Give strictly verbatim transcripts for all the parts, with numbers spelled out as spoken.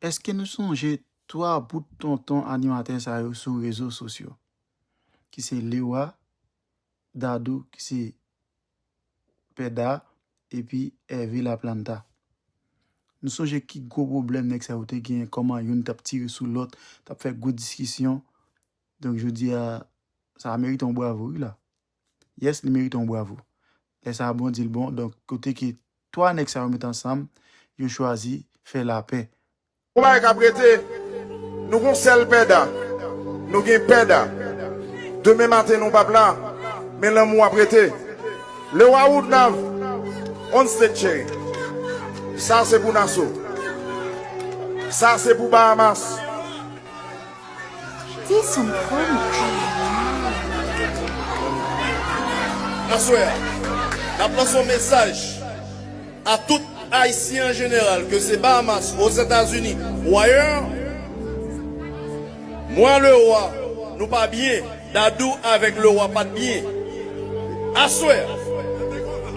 Èske nou sonje twa bout tonton animatè sa yo sou rezo sosyo? Ki se Lewa, Dadou, ki se Pè Da, epi Hervé Laplanta. Nou sonje ki gwo pwoblèm nèg sa yo te genyen, kòman youn t ap tire sou lòt, t ap fè gwo diskisyon. Donk, jodi a, sa a merite yon bravo, wi, la. Yes, li merite yon bravo. Lè sa a bon, di l bon. Donk, kote ke twa nèg sa yo met ansanm, yo chwazi fè lapè. Yon bagay k ap rete, nou gon sèl Pè Da. Nou gen Pè Da. Demen maten nou p ap la, men lanmou ap rete. Lewa Woodnav, on stage, cheri. Sa se pou Nassau. Sa se pou Bahamas. Dis un promo. Aswè a, n ap lanse yon mesaj a tout Ayisyen an jeneral, ke se Bahamas, Ozetazini ou ayè. Mwen, Lewa, nou pa byen. Dadou avèk Lewa pa t byen. Aswè a,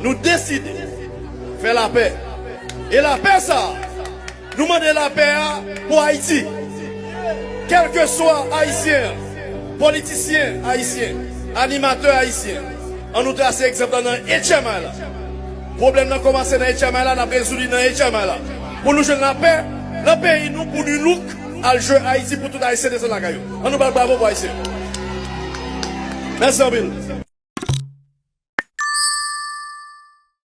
nou deside fè lapè. E lapè sa a, nou mande lapè a pou Ayiti. Kèlkeswa Ayisyen an, politisyen ayisyen, animatè ayisyen, ann nou trase egzanp la nan H M I la. Pwoblèm nan kòmanse nan H M I la, n ap rezoud li nan H M I la. Pou nou jwenn lapè nan peyi nou, pou Nu Look al jwe Ayiti, pou tout Ayisyen desann lakay yo. Ann nou ba l bravo pou Ayisyen. Mèsi anpil.